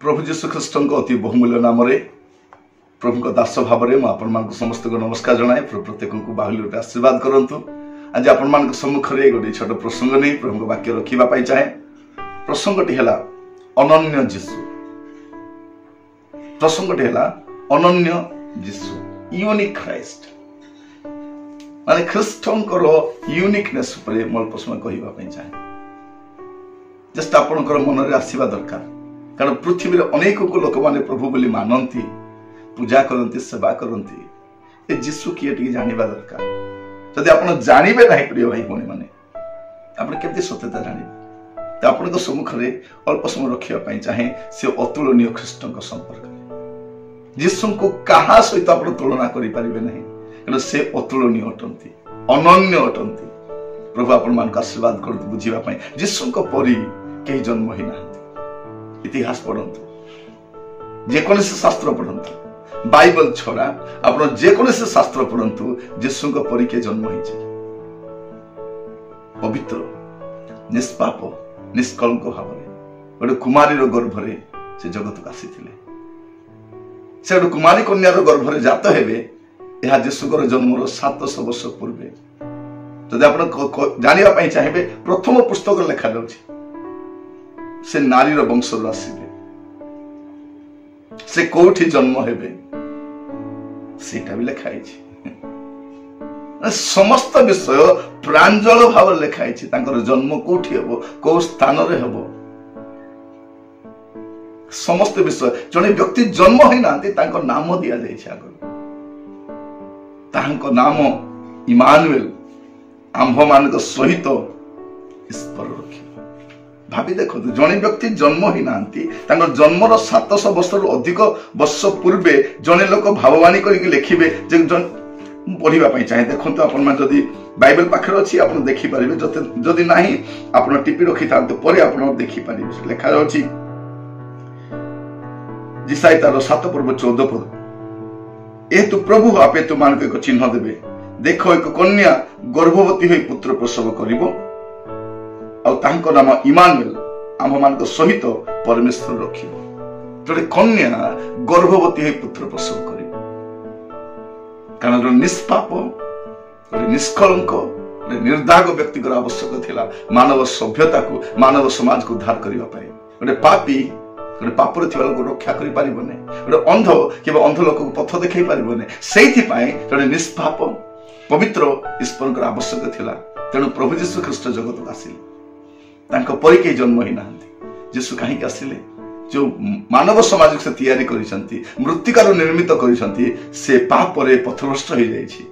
ପ୍ରଭୁ ଯୀଶୁ ଖ୍ରୀଷ୍ଟଙ୍କ ଅତି ବହୁମୂଲ୍ୟ ନାମରେ ପ୍ରଭୁଙ୍କ ଦାସ ଭାବରେ ମୁଁ ଆପଣମାନଙ୍କୁ ସମସ୍ତଙ୍କୁ ନମସ୍କାର ଜଣାଏ। ପ୍ରଭୁ ପ୍ରତ୍ୟେକଙ୍କୁ ବାହୁଲ୍ୟ ରୂପେ ଆଶୀର୍ବାଦ କରନ୍ତୁ। ଆଜି ଆପଣମାନଙ୍କ ସମ୍ମୁଖରେ ଗୋଟେ ଛୋଟ ପ୍ରସଙ୍ଗ ନେଇ ପ୍ରଭୁଙ୍କ ବାକ୍ୟ ରଖିବା ପାଇଁ ଚାହେଁ। ପ୍ରସଙ୍ଗଟି ହେଲା ଅନନ୍ୟ ଯୀଶୁ। ପ୍ରସଙ୍ଗଟି ହେଲା ଅନନ୍ୟ ଯୀଶୁ, ୟୁନିକ୍ ଖ୍ରାଇଷ୍ଟ, ମାନେ ଖ୍ରୀଷ୍ଟଙ୍କର ୟୁନିକନେସ୍ ଉପରେ ମୁଁ ଅଳ୍ପ ସମୟ କହିବା ପାଇଁ ଚାହେଁ। ଜଷ୍ଟ ଆପଣଙ୍କର ମନରେ ଆସିବା ଦରକାର, କାରଣ ପୃଥିବୀରେ ଅନେକଙ୍କୁ ଲୋକମାନେ ପ୍ରଭୁ ବୋଲି ମାନନ୍ତି, ପୂଜା କରନ୍ତି, ସେବା କରନ୍ତି। ଏ ଯୀଶୁ କିଏ ଟିକେ ଜାଣିବା ଦରକାର। ଯଦି ଆପଣ ଜାଣିବେ ନାହିଁ ପ୍ରିୟ ଭାଇ ଭଉଣୀମାନେ, ଆପଣ କେମିତି ସତ୍ୟତା ଜାଣିବେ? ତ ଆପଣଙ୍କ ସମ୍ମୁଖରେ ଅଳ୍ପ ସମୟ ରଖିବା ପାଇଁ ଚାହେଁ ସେ ଅତୁଳନୀୟ ଖ୍ରୀଷ୍ଟଙ୍କ ସମ୍ପର୍କରେ। ଯୀଶୁଙ୍କୁ କାହା ସହିତ ଆପଣ ତୁଳନା କରିପାରିବେ ନାହିଁ, କାରଣ ସେ ଅତୁଳନୀୟ ଅଟନ୍ତି, ଅନନ୍ୟ ଅଟନ୍ତି। ପ୍ରଭୁ ଆପଣମାନଙ୍କୁ ଆଶୀର୍ବାଦ କରନ୍ତୁ ବୁଝିବା ପାଇଁ। ଯୀଶୁଙ୍କ ପରି କେହି ଜନ୍ମ ହେଇନାହାନ୍ତି। ଇତିହାସ ପଢ଼ନ୍ତୁ, ଯେକୌଣସି ଶାସ୍ତ୍ର ପଢ଼ନ୍ତୁ, ବାଇବଲ ଛଡ଼ା ଆପଣ ଯେକୌଣସି ଶାସ୍ତ୍ର ପଢ଼ନ୍ତୁ, ଯୀଶୁଙ୍କ ପରି କିଏ ଜନ୍ମ ହେଇଛି? ପବିତ୍ର, ନିଷ୍ପାପ, ନିଷ୍କଳଙ୍କ ଭାବରେ ଗୋଟେ କୁମାରୀର ଗର୍ଭରେ ସେ ଜଗତକୁ ଆସିଥିଲେ। ସେ ଗୋଟେ କୁମାରୀ କନ୍ୟାର ଗର୍ଭରେ ଜାତ ହେବେ, ଏହା ଯୀଶୁଙ୍କର ଜନ୍ମର 700 ବର୍ଷ ପୂର୍ବେ। ଯଦି ଆପଣ ଜାଣିବା ପାଇଁ ଚାହିଁବେ, ପ୍ରଥମ ପୁସ୍ତକରେ ଲେଖାଯାଉଛି ସେ ନାରୀର ବଂଶରୁ ଆସିବେ, ସେ କୋଉଠି ଜନ୍ମ ହେବେ ସେଇଟା ବି ଲେଖା ହେଇଛି। ସମସ୍ତ ବିଷୟ ପ୍ରାଞ୍ଜଳ ଭାବରେ ଲେଖା ହେଇଛି। ତାଙ୍କର ଜନ୍ମ କୋଉଠି ହେବ, କୋଉ ସ୍ଥାନରେ ହେବ, ସମସ୍ତ ବିଷୟ। ଜଣେ ବ୍ୟକ୍ତି ଜନ୍ମ ହେଇନାହାନ୍ତି, ତାଙ୍କ ନାମ ଦିଆଯାଇଛି ଆଗରୁ। ତାହାଙ୍କ ନାମ ଇମାନୁଏଲ, ଆମ୍ଭମାନଙ୍କ ସହିତ ଈଶ୍ୱର ରଖିବ। ଭାବି ଦେଖନ୍ତୁ, ଜଣେ ବ୍ୟକ୍ତି ଜନ୍ମ ହେଇନାହାନ୍ତି, ତାଙ୍କ ଜନ୍ମର 700 ବର୍ଷରୁ ଅଧିକ ବର୍ଷ ପୂର୍ବେ ଜଣେ ଲୋକ ଭାବବାଣୀ କରିକି ଲେଖିବେ ଯେ ମୁଁ ପଢିବା ପାଇଁ ଚାହେଁ। ଦେଖନ୍ତୁ, ଆପଣମାନେ ଯଦି ବାଇବେଲ ପାଖରେ ଅଛି ଆପଣ ଦେଖିପାରିବେ, ଯଦି ନାହିଁ ଆପଣ ଟିପି ରଖିଥାନ୍ତୁ, ପରେ ଆପଣ ଦେଖିପାରିବେ। ଲେଖାଯାଉଛି ଯିଶାଇୟ ତାର 7 ପର୍ବ 14 ପଦ, ଏହେତୁ ପ୍ରଭୁ ଆପେ ତୁମମାନଙ୍କୁ ଏକ ଚିହ୍ନ ଦେବେ, ଦେଖ ଏକ କନ୍ୟା ଗର୍ଭବତୀ ହୋଇ ପୁତ୍ର ପ୍ରସବ କରିବ, ଆଉ ତାଙ୍କ ନାମ ଇମାନୁଏଲ, ଆମ୍ଭମାନଙ୍କ ସହିତ ପରମେଶ୍ୱର ରଖିବ। ଜଣେ କନ୍ୟା ଗର୍ଭବତୀ ହୋଇ ପୁତ୍ର ପ୍ରସବ କରିବ, କାରଣ ଜଣେ ନିଷ୍ପାପ, ଗୋଟେ ନିଷ୍କଳଙ୍କ, ଗୋଟେ ନିର୍ଦ୍ଦାଗ ବ୍ୟକ୍ତିଙ୍କର ଆବଶ୍ୟକ ଥିଲା ମାନବ ସଭ୍ୟତାକୁ, ମାନବ ସମାଜକୁ ଉଦ୍ଧାର କରିବା ପାଇଁ। ଗୋଟେ ପାପୀ, ଗୋଟେ ପାପରେ ଥିବା ଲୋକକୁ ରକ୍ଷା କରିପାରିବନି, ଗୋଟେ ଅନ୍ଧ କିମ୍ବା ଅନ୍ଧ ଲୋକକୁ ପଥ ଦେଖାଇ ପାରିବନି। ସେଇଥିପାଇଁ ଜଣେ ନିଷ୍ପାପ ପବିତ୍ର ଈଶ୍ୱରଙ୍କର ଆବଶ୍ୟକ ଥିଲା। ତେଣୁ ପ୍ରଭୁ ଯୀଶୁ ଖ୍ରୀଷ୍ଟ ଜଗତକୁ ଆସିଲେ। ତାଙ୍କ ପରି କେହି ଜନ୍ମ ହେଇନାହାନ୍ତି। ଯୀଶୁ କାହିଁକି ଆସିଲେ? ଯୋଉ ମାନବ ସମାଜକୁ ସେ ତିଆରି କରିଛନ୍ତି, ମୃତ୍ତିକାରୁ ନିର୍ମିତ କରିଛନ୍ତି, ସେ ପାପରେ ପଥଭ୍ରଷ୍ଟ ହେଇଯାଇଛି।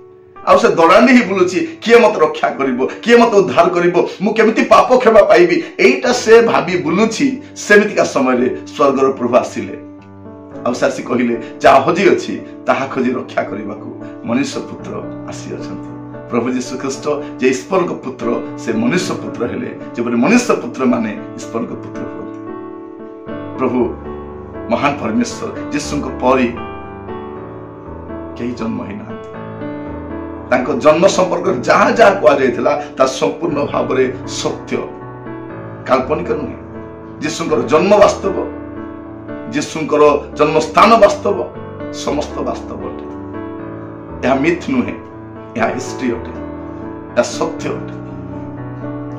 ଆଉ ସେ ଦରାଣ୍ଡି ହେଇ ବୁଲୁଛି, କିଏ ମତେ ରକ୍ଷା କରିବ, କିଏ ମତେ ଉଦ୍ଧାର କରିବ, ମୁଁ କେମିତି ପାପ କ୍ଷମା ପାଇବି, ଏଇଟା ସେ ଭାବି ବୁଲୁଛି। ସେମିତିକା ସମୟରେ ସ୍ୱର୍ଗର ପ୍ରଭୁ ଆସିଲେ, ଆଉ ସେ ଆସି କହିଲେ, ଯାହା ହଜି ଅଛି ତାହା ଖୋଜି ରକ୍ଷା କରିବାକୁ ମନୁଷ୍ୟ ପୁତ୍ର ଆସିଅଛନ୍ତି। ପ୍ରଭୁ ଯୀଶୁ ଖ୍ରୀଷ୍ଟ ଯେ ଈଶ୍ୱରଙ୍କ ପୁତ୍ର, ସେ ମନୁଷ୍ୟ ପୁତ୍ର ହେଲେ, ଯେପରି ମନୁଷ୍ୟ ପୁତ୍ର ମାନେ ଈଶ୍ୱରଙ୍କ ପୁତ୍ର ହୁଅନ୍ତି। ପ୍ରଭୁ ମହାନ ପରମେଶ୍ୱର ଯୀଶୁଙ୍କ ପରି କେହି ଜନ୍ମ ହେଇନାହାନ୍ତି। ତାଙ୍କ ଜନ୍ମ ସମ୍ପର୍କରେ ଯାହା ଯାହା କୁହାଯାଇଥିଲା ତା ସମ୍ପୂର୍ଣ୍ଣ ଭାବରେ ସତ୍ୟ, କାଳ୍ପନିକ ନୁହେଁ। ଯୀଶୁଙ୍କର ଜନ୍ମ ବାସ୍ତବ, ଯୀଶୁଙ୍କର ଜନ୍ମସ୍ଥାନ ବାସ୍ତବ, ସମସ୍ତ ବାସ୍ତବ ଅଟେ। ଏହା ମିଥ୍ ନୁହେଁ, ଏହା ହିଷ୍ଟ୍ରି ଅଟେ, ଏହା ସତ୍ୟ ଅଟେ।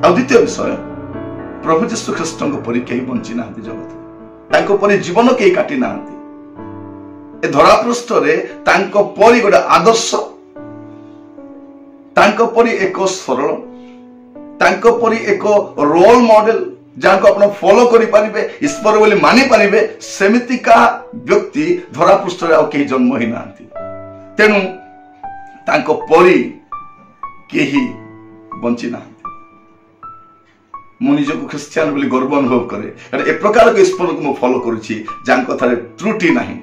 ଆଉ ଦ୍ୱିତୀୟ ବିଷୟ, ପ୍ରଭୁ ଯୀଶୁ ଖ୍ରୀଷ୍ଟଙ୍କ ପରି କେହି ବଞ୍ଚି ନାହାନ୍ତି ଜଗତ, ତାଙ୍କ ପରି ଜୀବନ କେହି କାଟି ନାହାନ୍ତି। ଏ ଧରାପୃଷ୍ଠରେ ତାଙ୍କ ପରି ଗୋଟେ ଆଦର୍ଶ, ତାଙ୍କ ପରି ଏକ ସରଳ, ତାଙ୍କ ପରି ଏକ ରୋଲ ମଡେଲ ଯାହାକୁ ଆପଣ ଫଲୋ କରିପାରିବେ, ଈଶ୍ୱର ବୋଲି ମାନିପାରିବେ, ସେମିତିକା ବ୍ୟକ୍ତି ଧରାପୃଷ୍ଠରେ ଆଉ କେହି ଜନ୍ମ ହେଇନାହାନ୍ତି। ତେଣୁ ତାଙ୍କ ପରି କେହି ବଞ୍ଚି ନାହାନ୍ତି। ମୁଁ ନିଜକୁ ଖ୍ରୀଷ୍ଟିଆନ ବୋଲି ଗର୍ବ ଅନୁଭବ କରେ, କାରଣ ଏ ପ୍ରକାର ଈଶ୍ୱରଙ୍କୁ ମୁଁ ଫଲୋ କରୁଛି ଯାହାଙ୍କ ଠାରେ ତ୍ରୁଟି ନାହିଁ,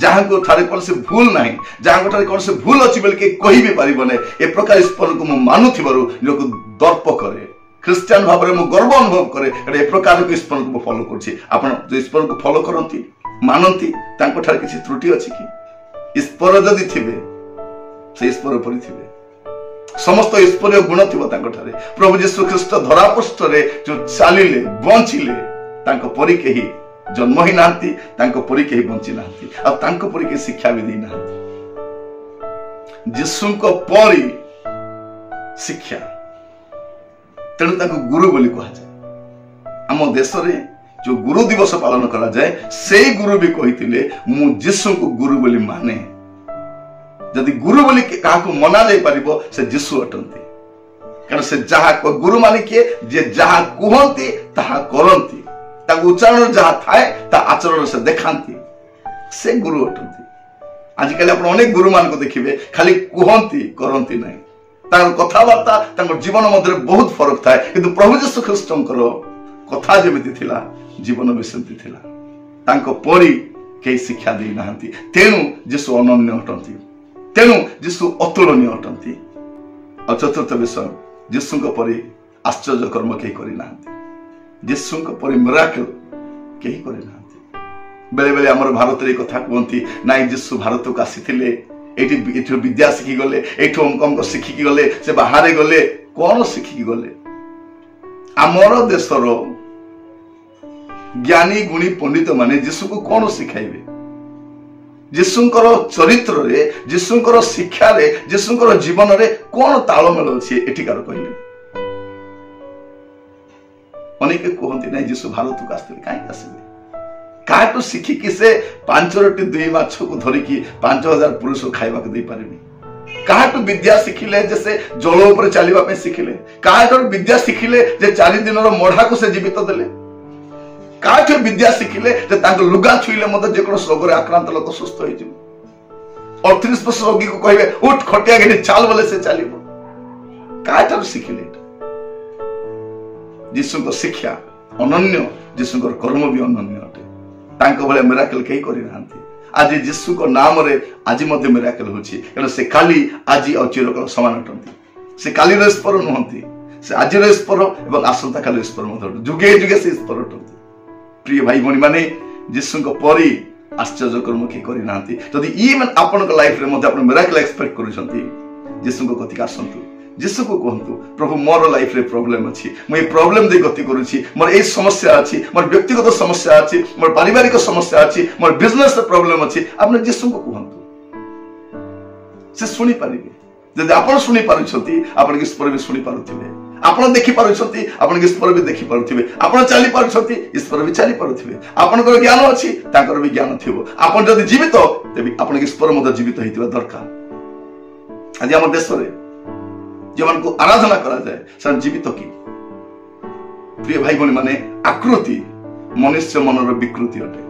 ଯାହାଙ୍କ ଠାରେ କୌଣସି ଭୁଲ ନାହିଁ, ଯାହାଙ୍କ ଠାରେ କୌଣସି ଭୁଲ ଅଛି ବୋଲି କେହି କହିବି ପାରିବ ନାହିଁ। ଏ ପ୍ରକାର ଈଶ୍ୱରଙ୍କୁ ମୁଁ ମାନୁଥିବାରୁ ନିଜକୁ ଦର୍ପ କରେ, ଖ୍ରୀଷ୍ଟିଆନ ଭାବରେ ମୁଁ ଗର୍ବ ଅନୁଭବ କରେ, କାରଣ ଏ ପ୍ରକାର ଈଶ୍ୱରଙ୍କୁ ମୁଁ ଫଲୋ କରୁଛି। ଆପଣ ଯେଉଁ ଈଶ୍ୱରଙ୍କୁ ଫଲୋ କରନ୍ତି, ମାନନ୍ତି, ତାଙ୍କ ଠାରେ କିଛି ତ୍ରୁଟି ଅଛି କି? ଈଶ୍ୱର ଯଦି ଥିବେ, ସେ ଈଶ୍ୱର ପରି ଥିବେ, ସମସ୍ତ ଈଶ୍ୱରୀୟ ଗୁଣ ଥିବ ତାଙ୍କଠାରେ। ପ୍ରଭୁ ଯୀଶୁ ଖ୍ରୀଷ୍ଟ ଧରାପୃଷ୍ଠରେ ଯୋଉ ଚାଲିଲେ, ବଞ୍ଚିଲେ, ତାଙ୍କ ପରି କେହି ଜନ୍ମ ହେଇନାହାନ୍ତି, ତାଙ୍କ ପରି କେହି ବଞ୍ଚି ନାହାନ୍ତି, ଆଉ ତାଙ୍କ ପରି କେହି ଶିକ୍ଷା ବି ଦେଇନାହାନ୍ତି। ଯୀଶୁଙ୍କ ପରି ଶିକ୍ଷା, ତେଣୁ ତାଙ୍କୁ ଗୁରୁ ବୋଲି କୁହାଯାଏ। ଆମ ଦେଶରେ ଯୋଉ ଗୁରୁ ଦିବସ ପାଳନ କରାଯାଏ, ସେଇ ଗୁରୁ ବି କହିଥିଲେ ମୁଁ ଯୀଶୁଙ୍କୁ ଗୁରୁ ବୋଲି ମାନେ। ଯଦି ଗୁରୁ ବୋଲି କାହାକୁ ମନା ଯାଇପାରିବ, ସେ ଯୀଶୁ ଅଟନ୍ତି। କାରଣ ସେ ଯାହା, ଗୁରୁ ମାନେ କିଏ? ଯିଏ ଯାହା କୁହନ୍ତି ତାହା କରନ୍ତି, ତାଙ୍କ ଉଚ୍ଚାରଣ ଯାହା ଥାଏ ତା ଆଚରଣ ସେ ଦେଖାନ୍ତି, ସେ ଗୁରୁ ଅଟନ୍ତି। ଆଜିକାଲି ଆପଣ ଅନେକ ଗୁରୁମାନଙ୍କୁ ଦେଖିବେ, ଖାଲି କୁହନ୍ତି, କରନ୍ତି ନାହିଁ। ତାଙ୍କର କଥାବାର୍ତ୍ତା, ତାଙ୍କ ଜୀବନ ମଧ୍ୟରେ ବହୁତ ଫରକ ଥାଏ। କିନ୍ତୁ ପ୍ରଭୁ ଯୀଶୁ ଖ୍ରୀଷ୍ଟଙ୍କର କଥା ଯେମିତି ଥିଲା, ଜୀବନ ବି ସେମିତି ଥିଲା। ତାଙ୍କ ପରି କେହି ଶିକ୍ଷା ଦେଇନାହାନ୍ତି। ତେଣୁ ଯୀଶୁ ଅନନ୍ୟ ଅଟନ୍ତି, ତେଣୁ ଯୀଶୁ ଅତୁଳନୀୟ ଅଟନ୍ତି। ଆଉ ଚତୁର୍ଥ ବିଷୟ, ଯୀଶୁଙ୍କ ପରି ଆଶ୍ଚର୍ଯ୍ୟ କର୍ମ କେହି କରିନାହାନ୍ତି। ଯୀଶୁଙ୍କ ପରି ମିରାକଲ କେହି କରିନାହାନ୍ତି। ବେଳେ ବେଳେ ଆମର ଭାରତରେ ଏ କଥା କୁହନ୍ତି, ନାଇଁ ଯୀଶୁ ଭାରତକୁ ଆସିଥିଲେ, ଏଇଠି ଏଠୁ ବିଦ୍ୟା ଶିଖି ଗଲେ, ଏଇଠୁ ଅମକ ଅମକ ଶିଖିକି ଗଲେ, ସେ ବାହାରେ ଗଲେ, କଣ ଶିଖିକି ଗଲେ? ଆମର ଦେଶର ଜ୍ଞାନୀ ଗୁଣୀ ପଣ୍ଡିତ ମାନେ ଯୀଶୁକୁ କଣ ଶିଖାଇବେ? ଯୀଶୁଙ୍କର ଚରିତ୍ରରେ, ଯୀଶୁଙ୍କର ଶିକ୍ଷାରେ, ଯୀଶୁଙ୍କର ଜୀବନରେ କଣ ତାଳମେଳ ଅଛି ଏଠିକାର କହିଲେ? ଅନେକ କୁହନ୍ତି ନାଇଁ ଯୀଶୁ ଭାରତକୁ ଆସିଥିଲେ। କାହିଁକି ଆସିଲେ? କାହାଠୁ ଶିଖିକି ସେ 5 ରୋଟି 2 ମାଛକୁ ଧରିକି 5000 ପୁରୁଷ ଖାଇବାକୁ ଦେଇପାରିବେ? କାହାଠୁ ବିଦ୍ୟା ଶିଖିଲେ ଯେ ସେ ଜଳ ଉପରେ ଚାଲିବା ପାଇଁ ଶିଖିଲେ? କାହାଠାରୁ ବିଦ୍ୟା ଶିଖିଲେ ଯେ 4 ଦିନର ମଢାକୁ ସେ ଜୀବିତ ଦେଲେ? କାହାଠୁ ବିଦ୍ୟା ଶିଖିଲେ ଯେ ତାଙ୍କ ଲୁଗା ଛୁଇଁଲେ ମଧ୍ୟ ଯେକୌଣସି ରୋଗରେ ଆକ୍ରାନ୍ତ ଲୋକ ସୁସ୍ଥ ହେଇଯିବ? 38 ବର୍ଷ ରୋଗୀକୁ କହିବେ ଉଠ ଖଟିଆ ଘେନି ଚାଲ ବୋଲେ ସେ ଚାଲିବ। କାହାଠାରୁ ଶିଖିଲେ ଏଇଟା? ଯୀଶୁଙ୍କ ଶିକ୍ଷା ଅନନ୍ୟ, ଯୀଶୁଙ୍କର କର୍ମ ବି ଅନନ୍ୟ ଅଟେ। ତାଙ୍କ ଭଳିଆ ମିରାକଲ କେହି କରିନାହାନ୍ତି। ଆଜି ଯୀଶୁଙ୍କ ନାମରେ ଆଜି ମଧ୍ୟ ମିରାକଲ ହେଉଛି, କାରଣ ସେ କାଲି, ଆଜି ଆଉ ଚିରକାଳ ସମାନ ଅଟନ୍ତି। ସେ କାଲିର ଈଶ୍ୱର ନୁହନ୍ତି, ସେ ଆଜିର ଈଶ୍ୱର ଏବଂ ଆସନ୍ତାକାଲିର ଈଶ୍ୱର ମଧ୍ୟ ଅଟନ୍ତି। ଯୁଗେ ଯୁଗେ ସେ ଈଶ୍ୱର ଅଟନ୍ତି। ପ୍ରିୟ ଭାଇ ଭଉଣୀ ମାନେ, ଯୀଶୁଙ୍କ ପରି ଆଶ୍ଚର୍ଯ୍ୟ କର୍ମ କେହି କରିନାହାନ୍ତି। ଯଦି ଇଭେନ୍ ଆପଣଙ୍କ ଲାଇଫରେ ମଧ୍ୟ ଆପଣ ମିରାକଲ ଏକ୍ସପେକ୍ଟ କରୁଛନ୍ତି, ଯୀଶୁଙ୍କ କତିକି ଆସନ୍ତୁ, ଯୀଶୁକୁ କୁହନ୍ତୁ, ପ୍ରଭୁ ମୋର ଲାଇଫରେ ପ୍ରୋବ୍ଲେମ ଅଛି, ମୁଁ ଏଇ ପ୍ରୋବ୍ଲେମ ଦେଇ ଗତି କରୁଛି, ମୋର ଏଇ ସମସ୍ୟା ଅଛି, ମୋର ବ୍ୟକ୍ତିଗତ ସମସ୍ୟା ଅଛି, ମୋର ପାରିବାରିକ ସମସ୍ୟା ଅଛି, ମୋର ବିଜନେସରେ ପ୍ରୋବ୍ଲେମ ଅଛି। ଆପଣ ଯୀଶୁଙ୍କୁ କୁହନ୍ତୁ, ସେ ଶୁଣିପାରିବେ। ଯଦି ଆପଣ ଶୁଣିପାରୁଛନ୍ତି, ଆପଣ ଈଶ୍ୱର ବି ଶୁଣିପାରୁଥିବେ। ଆପଣ ଦେଖିପାରୁଛନ୍ତି, ଆପଣ ଈଶ୍ୱର ବି ଦେଖିପାରୁଥିବେ। ଆପଣ ଚାଲି ପାରୁଛନ୍ତି, ଈଶ୍ୱର ବି ଚାଲି ପାରୁଥିବେ। ଆପଣଙ୍କର ଜ୍ଞାନ ଅଛି, ତାଙ୍କର ବି ଜ୍ଞାନ ଥିବ। ଆପଣ ଯଦି ଜୀବିତ, ତେବେ ଆପଣ ଈଶ୍ୱର ମଧ୍ୟ ଜୀବିତ ହେଇଥିବା ଦରକାର। ଆଜି ଆମ ଦେଶରେ ଯେଉଁମାନଙ୍କୁ ଆରାଧନା କରାଯାଏ, ସେମାନେ ଜୀବିତ କି? ପ୍ରିୟ ଭାଇ ଭଉଣୀ ମାନେ, ଆକୃତି ମନୁଷ୍ୟ ମନର ବିକୃତି ଅଟେ।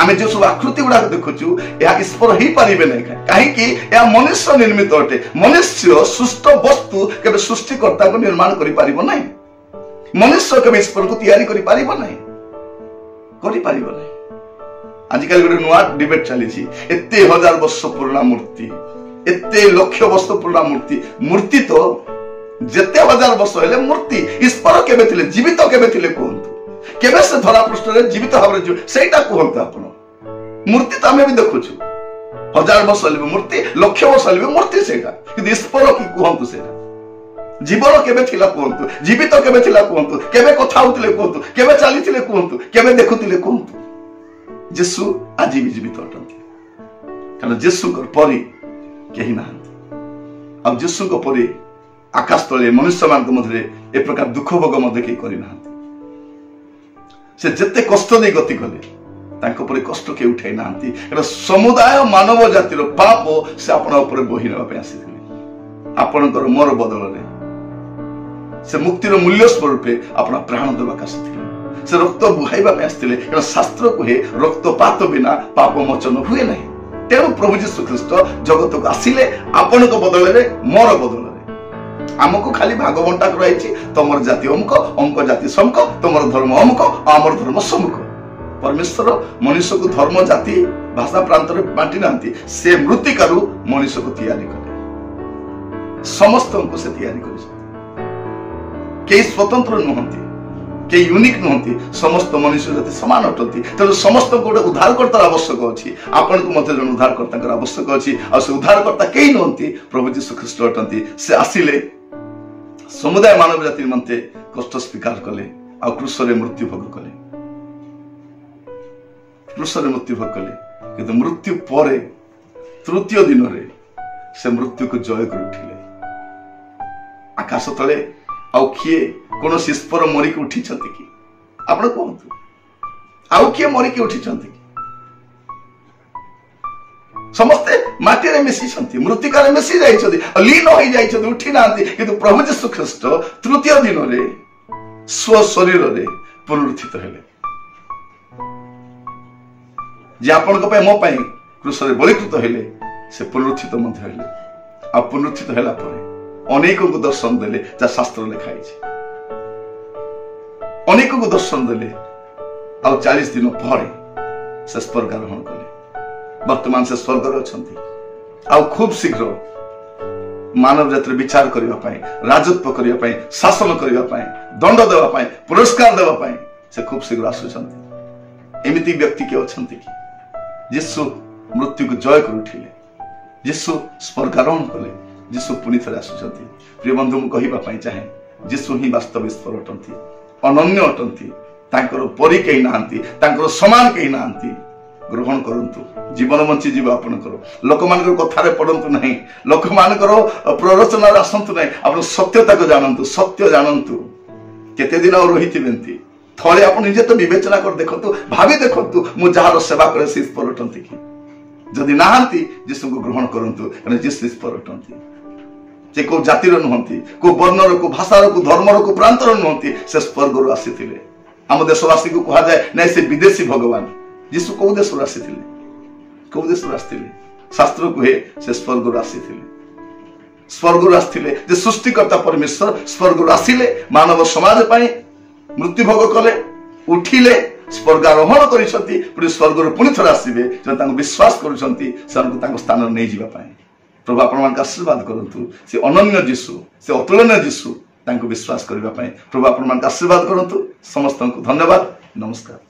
ଆମେ ଯେଉଁ ସବୁ ଆକୃତି ଗୁଡାକ ଦେଖୁଛୁ, ଏହା ଈଶ୍ୱର ହେଇପାରିବେ ନାହିଁ। କାହିଁକି? ଏହା ମନୁଷ୍ୟ ନିର୍ମିତ ଅଟେ। ମନୁଷ୍ୟ ସୃଷ୍ଟ ବସ୍ତୁ କେବେ ସୃଷ୍ଟିକର୍ତ୍ତାକୁ ନିର୍ମାଣ କରିପାରିବ ନାହିଁ। ମନୁଷ୍ୟ କେବେ ଈଶ୍ୱରକୁ ତିଆରି କରିପାରିବ ନାହିଁ, କରିପାରିବ ନାହିଁ। ଆଜିକାଲି ଗୋଟେ ନୂଆ ଡିବେଟ୍ ଚାଲିଛି, ଏତେ ହଜାର ବର୍ଷ ପୁରୁଣା ମୂର୍ତ୍ତି, ଏତେ ଲକ୍ଷ ବର୍ଷ ପୁରୁଣା ମୂର୍ତ୍ତି। ମୂର୍ତ୍ତି ତ ଯେତେ ହଜାର ବର୍ଷ ହେଲେ ମୂର୍ତ୍ତି। ଈଶ୍ୱର କେବେ ଥିଲେ? ଜୀବିତ କେବେ ଥିଲେ କୁହନ୍ତୁ? କେବେ ସେ ଧରା ପୃଷ୍ଠରେ ଜୀବିତ ଭାବରେ ସେଇଟା କୁହନ୍ତୁ ଆପଣ। ମୂର୍ତ୍ତି ତ ଆମେ ବି ଦେଖୁଛୁ, ହଜାର ବର୍ଷ ହେଲେ ବି ମୂର୍ତ୍ତି, ଲକ୍ଷ ବର୍ଷ ହେଲେ ବି ମୂର୍ତ୍ତି ସେଇଟା। କିନ୍ତୁ ଈଶ୍ୱର କି କୁହନ୍ତୁ? ସେଇଟା ଜୀବନ କେବେ ଥିଲା କୁହନ୍ତୁ? ଜୀବିତ କେବେ ଥିଲା କୁହନ୍ତୁ? କେବେ କଥା ହଉଥିଲେ କୁହନ୍ତୁ? କେବେ ଚାଲିଥିଲେ କୁହନ୍ତୁ? କେବେ ଦେଖୁଥିଲେ କୁହନ୍ତୁ? ଯୀଶୁ ଆଜି ବି ଜୀବିତ ଅଟନ୍ତି, କାରଣ ଯୀଶୁଙ୍କର ପରି କେହି ନାହାନ୍ତି। ଆଉ ଯୀଶୁଙ୍କ ପରି ଆକାଶ ତଳେ ମନୁଷ୍ୟମାନଙ୍କ ମଧ୍ୟରେ ଏ ପ୍ରକାର ଦୁଃଖ ଭୋଗ ମଧ୍ୟ କେହି କରିନାହାନ୍ତି। ସେ ଯେତେ କଷ୍ଟ ଦେଇ ଗତି କଲେ, ତାଙ୍କ ପରି କଷ୍ଟ କେହି ଉଠାଇ ନାହାନ୍ତି। କାରଣ ସମୁଦାୟ ମାନବ ଜାତିର ପାପ ସେ ଆପଣା ଉପରେ ବୋହି ନେବା ପାଇଁ ଆସିଥିଲେ, ଆପଣଙ୍କର ମୋର ବଦଳରେ। ସେ ମୁକ୍ତିର ମୂଲ୍ୟ ସ୍ୱରୂପେ ଆପଣା ପ୍ରାଣ ଦେବାକୁ ଆସିଥିଲେ, ସେ ରକ୍ତ ବୁହାଇବା ପାଇଁ ଆସିଥିଲେ। କାରଣ ଶାସ୍ତ୍ର କୁହେ ରକ୍ତପାତ ବିନା ପାପ ମୋଚନ ହୁଏ ନାହିଁ। ତେଣୁ ପ୍ରଭୁ ଯୀଶୁ ଖ୍ରୀଷ୍ଟ ଜଗତକୁ ଆସିଲେ ଆପଣଙ୍କ ବଦଳରେ, ମୋର ବଦଳରେ। ଆମକୁ ଖାଲି ଭାଗ ବଣ୍ଟା କରାଯାଇଛି, ତମର ଜାତି ଅମୁକ, ଅମୁକ ଜାତି ସମୁକ, ତମର ଧର୍ମ ଅମୁକ, ଆମର ଧର୍ମ ସମୁକ। ପରମେଶ୍ୱର ମନୁଷ୍ୟକୁ ଧର୍ମ, ଜାତି, ଭାଷା, ପ୍ରାନ୍ତରେ ବାଣ୍ଟି ନାହାନ୍ତି। ସେ ମୃତ୍ତିକାରୁ ମଣିଷକୁ ତିଆରି କଲେ, ସମସ୍ତଙ୍କୁ ସେ ତିଆରି କରିଛନ୍ତି। କେହି ସ୍ୱତନ୍ତ୍ର ନୁହନ୍ତି, କେହି ୟୁନିକ୍ ନୁହନ୍ତି, ସମସ୍ତ ମନୁଷ୍ୟ ଜାତି ସମାନ ଅଟନ୍ତି। ତେଣୁ ସମସ୍ତଙ୍କୁ ଗୋଟେ ଉଦ୍ଧାରକର୍ତ୍ତାର ଆବଶ୍ୟକ ଅଛି। ଆପଣଙ୍କୁ ମଧ୍ୟ ଜଣେ ଉଦ୍ଧାରକର୍ତ୍ତାଙ୍କର ଆବଶ୍ୟକ ଅଛି। ଆଉ ସେ ଉଦ୍ଧାରକର୍ତ୍ତା କେହି ନୁହନ୍ତି, ପ୍ରଭୁ ଯୀଶୁ ଖ୍ରୀଷ୍ଟ ଅଟନ୍ତି। ସେ ଆସିଲେ, ସମୁଦାୟ ମାନବ ଜାତି ନିମନ୍ତେ କଷ୍ଟ ସ୍ୱୀକାର କଲେ ଆଉ କ୍ରୁଶରେ ମୃତ୍ୟୁ ଭୋଗ କଲେ। କ୍ରୁଶରେ ମୃତ୍ୟୁ ଭୋଗ କଲେ, କିନ୍ତୁ ମୃତ୍ୟୁ ପରେ ତୃତୀୟ ଦିନରେ ସେ ମୃତ୍ୟୁକୁ ଜୟ କରି ଉଠିଲେ। ଆକାଶ ତଳେ ଆଉ କିଏ କୌଣସି ଈଶ୍ୱର ମରିକି ଉଠିଛନ୍ତି କି? ଆପଣ କୁହନ୍ତୁ, ଆଉ କିଏ ମରିକି ଉଠିଛନ୍ତି କି? ସମସ୍ତେ ମାଟିରେ ମିଶିଛନ୍ତି, ମୃତ୍ତିକାରେ ମିଶି ଯାଇଛନ୍ତି, ଲୀନ ହେଇଯାଇଛନ୍ତି, ଉଠି ନାହାନ୍ତି। କିନ୍ତୁ ପ୍ରଭୁ ଯୀଶୁ ଖ୍ରୀଷ୍ଟ ତୃତୀୟ ଦିନରେ ସ୍ୱଶରୀରରେ ପୁନରୁତ୍ଥିତ ହେଲେ। ଯେ ଆପଣଙ୍କ ପାଇଁ ମୋ ପାଇଁ କ୍ରୁଶରେ ବଳିକୃତ ହେଲେ, ସେ ପୁନରୁତ୍ଥିତ ମଧ୍ୟ ହେଲେ। ଆଉ ପୁନରୁତ୍ଥିତ ହେଲା ପରେ ଅନେକଙ୍କୁ ଦର୍ଶନ ଦେଲେ, ଯାହା ଶାସ୍ତ୍ର ଲେଖା ହେଇଛି। ଅନେକଙ୍କୁ ଦର୍ଶନ ଦେଲେ। ଆଉ 40 ଦିନ ପରେ ସେ ସ୍ୱର୍ଗାରୋହଣ କଲେ। ବର୍ତ୍ତମାନ ସେ ସ୍ୱର୍ଗରେ ଅଛନ୍ତି। ଆଉ ଖୁବ ଶୀଘ୍ର ମାନବ ଜାତିର ବିଚାର କରିବା ପାଇଁ, ରାଜତ୍ୱ କରିବା ପାଇଁ, ଶାସନ କରିବା ପାଇଁ, ଦଣ୍ଡ ଦେବା ପାଇଁ, ପୁରସ୍କାର ଦେବା ପାଇଁ ସେ ଖୁବ ଶୀଘ୍ର ଆସୁଛନ୍ତି। ଏମିତି ବ୍ୟକ୍ତି କିଏ ଅଛନ୍ତି କି? ଯୀଶୁ ମୃତ୍ୟୁକୁ ଜୟ କରି ଉଠିଲେ, ଯୀଶୁ ସ୍ୱର୍ଗାରୋହଣ କଲେ, ଯୀଶୁ ପୁଣି ଥରେ ଆସୁଛନ୍ତି। ପ୍ରିୟ ବନ୍ଧୁ, ମୁଁ କହିବା ପାଇଁ ଚାହେଁ, ଯୀଶୁ ହିଁ ବାସ୍ତବ ଈଶ୍ୱର ଅଟନ୍ତି, ଅନନ୍ୟ ଅଟନ୍ତି। ତାଙ୍କର ପରି କେହି ନାହାନ୍ତି, ତାଙ୍କର ସମାନ କେହି ନାହାନ୍ତି। ଗ୍ରହଣ କରନ୍ତୁ, ଜୀବନ ବଞ୍ଚିଯିବ ଆପଣଙ୍କର। ଲୋକମାନଙ୍କର କଥାରେ ପଡ଼ନ୍ତୁ ନାହିଁ, ଲୋକମାନଙ୍କର ପ୍ରରୋଚନାରେ ଆସନ୍ତୁ ନାହିଁ। ଆପଣ ସତ୍ୟତାକୁ ଜାଣନ୍ତୁ, ସତ୍ୟ ଜାଣନ୍ତୁ। କେତେ ଦିନ ଆଉ ରହିଥିବେ ଏମିତି? ଥରେ ଆପଣ ନିଜେ ତ ବିବେଚନା କରି ଦେଖନ୍ତୁ, ଭାବି ଦେଖନ୍ତୁ, ମୁଁ ଯାହାର ସେବା କରେ ସେ ଈଶ୍ୱର ଅଟନ୍ତି କି? ଯଦି ନାହାନ୍ତି, ଯୀଶୁଙ୍କୁ ଗ୍ରହଣ କରନ୍ତୁ, କାରଣ ଯୀଶୁ ଈଶ୍ୱର ଅଟନ୍ତି। ସେ କୋଉ ଜାତିର ନୁହନ୍ତି, କୋଉ ବର୍ଣ୍ଣର, କୋଉ ଭାଷାର, କୋଉ ଧର୍ମର, କୋଉ ପ୍ରାନ୍ତର ନୁହନ୍ତି, ସେ ସ୍ୱର୍ଗରୁ ଆସିଥିଲେ। ଆମ ଦେଶବାସୀଙ୍କୁ କୁହାଯାଏ ନାଇଁ ସେ ବିଦେଶୀ ଭଗବାନ। ଯୀଶୁ କୋଉ ଦେଶରୁ ଆସିଥିଲେ? କୋଉ ଦେଶରୁ ଆସିଥିଲେ? ଶାସ୍ତ୍ର କୁହେ ସେ ସ୍ୱର୍ଗରୁ ଆସିଥିଲେ। ସ୍ୱର୍ଗରୁ ଆସିଥିଲେ ଯେ ସୃଷ୍ଟିକର୍ତ୍ତା ପରମେଶ୍ୱର ସ୍ୱର୍ଗରୁ ଆସିଲେ, ମାନବ ସମାଜ ପାଇଁ ମୃତ୍ୟୁଭୋଗ କଲେ, ଉଠିଲେ, ସ୍ୱର୍ଗାରୋହଣ କରିଛନ୍ତି, ପୁଣି ସ୍ୱର୍ଗରୁ ପୁଣି ଥରେ ଆସିବେ। ସେମାନେ ତାଙ୍କୁ ବିଶ୍ୱାସ କରୁଛନ୍ତି, ସେମାନଙ୍କୁ ତାଙ୍କ ସ୍ଥାନରେ ନେଇଯିବା ପାଇଁ। ପ୍ରଭୁ ଆପଣମାନଙ୍କୁ ଆଶୀର୍ବାଦ କରନ୍ତୁ। ସେ ଅନନ୍ୟ ଯୀଶୁ, ସେ ଅତୁଳନୀୟ ଯୀଶୁ, ତାଙ୍କୁ ବିଶ୍ୱାସ କରିବା ପାଇଁ ପ୍ରଭୁ ଆପଣମାନଙ୍କୁ ଆଶୀର୍ବାଦ କରନ୍ତୁ। ସମସ୍ତଙ୍କୁ ଧନ୍ୟବାଦ, ନମସ୍କାର।